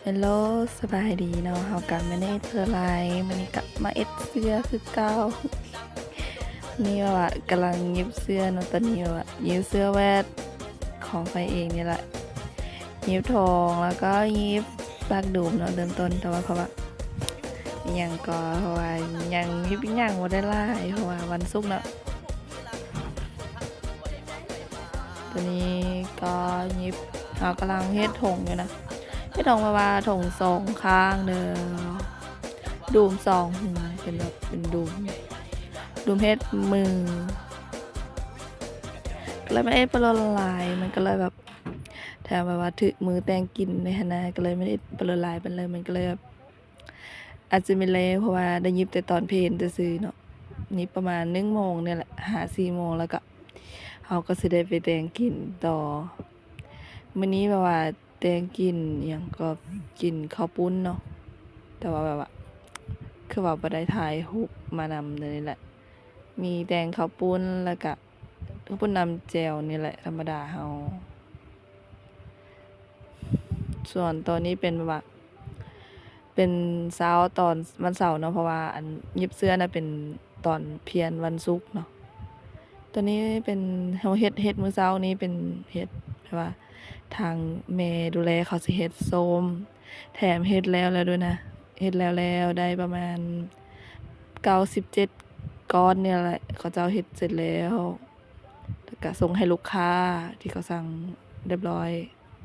ເຮລໂລ ສະບາຍດີເນາະ ເຮົາກະມາເນດເພື່ອລາຍ ມື້ນີ້ກະມາເອັດເສື້ອຄືເກົ່າ. ນີ້ແບບວ່າກຳລັງຫຍິບເສື້ອເນາະ ຕອນນີ້ແບບວ່າຫຍິບເສື້ອແວັດຂອງຂ້ອຍເອງນີ້ແຫຼະ ຫຍິບຖົງ ແລ້ວກໍຫຍິບປາກດູມເນາະ ເລີ່ມຕົ້ນ ແຕ່ວ່າເພາະວ່າ ອີ່ຫຍັງກໍ ເພາະວ່າຍັງຫຍິບຫຍັງບໍ່ໄດ້ຫຼາຍ ເພາະວ່າວັນສຸກເນາະ. ຕອນນີ້ກໍຫຍິບ ເຮົາກຳລັງເຮັດຖົງຢູ່ນະ ເຮັດຖົງແບບວ່າຖົງສອງຂ້າງເດີ ດູມສອງຫົວ ເປັນແບບເປັນດູມ ດູມເຮັດມື ກໍເລີຍມາເຮັດປະໂລນຫຼາຍ ມັນກໍເລີຍແບບ ແຖມແບບວ່າຖືກມືແຕ່ງກິນແດ່ຫັ້ນນະ ກໍເລີຍມາເຮັດປະໂລນຫຼາຍປານໃດ ມັນກໍເລີຍແບບ ອາດຈະແມ່ນແລ້ວ ເພາະວ່າໄດ້ຫຍິບແຕ່ຕອນເພນຊື່ໆເນາະ ຫຍິບປະມານໜຶ່ງໂມງນີ້ແຫຼະ ຫາສີ່ໂມງ ແລ້ວກະເຮົາກໍຊິໄດ້ໄປແຕ່ງກິນຕໍ່. ມື້ນີ້ແບບວ່າແຕ່ງກິນອີ່ຫຍັງກໍ ກິນເຂົ້າປຸ້ນເນາະ ແຕ່ວ່າແບບວ່າ ຄືວ່າບໍ່ໄດ້ຖ່າຍຮູບມານຳ ແນວນີ້ແຫຼະ ມີແຕ່ງເຂົ້າປຸ້ນ ແລ້ວກະ ເຂົ້າປຸ້ນນ້ຳແຈ່ວນີ້ແຫຼະ ທຳມະດາເຮົາ. ສ່ວນຕອນນີ້ເປັນແບບວ່າ ເປັນເຊົ້າຕອນວັນເສົາເນາະ ເພາະວ່າອັນຫຍິບເສື້ອນະເປັນຕອນພຽນວັນສຸກເນາະ. ຕອນນີ້ເປັນ ເຮົາເຮັດ ເຮັດມື້ເຊົ້ານີ້ເປັນເຮັດແບບວ່າ ທາງແມ່ດູແລເຂົາຊິເຮັດສົ້ມ ແຖມເຮັດແລ້ວແລ້ວດ້ວຍນະ ເຮັດແລ້ວແລ້ວໄດ້ປະມານເກົ້າສິບເຈັດກ້ອນນີ້ແຫຼະ ເຂົາເຈົ້າເຮັດເສັດແລ້ວ ແລ້ວກະສົ່ງໃຫ້ລູກຄ້າທີ່ເຂົາສັ່ງຮຽບຮ້ອຍ.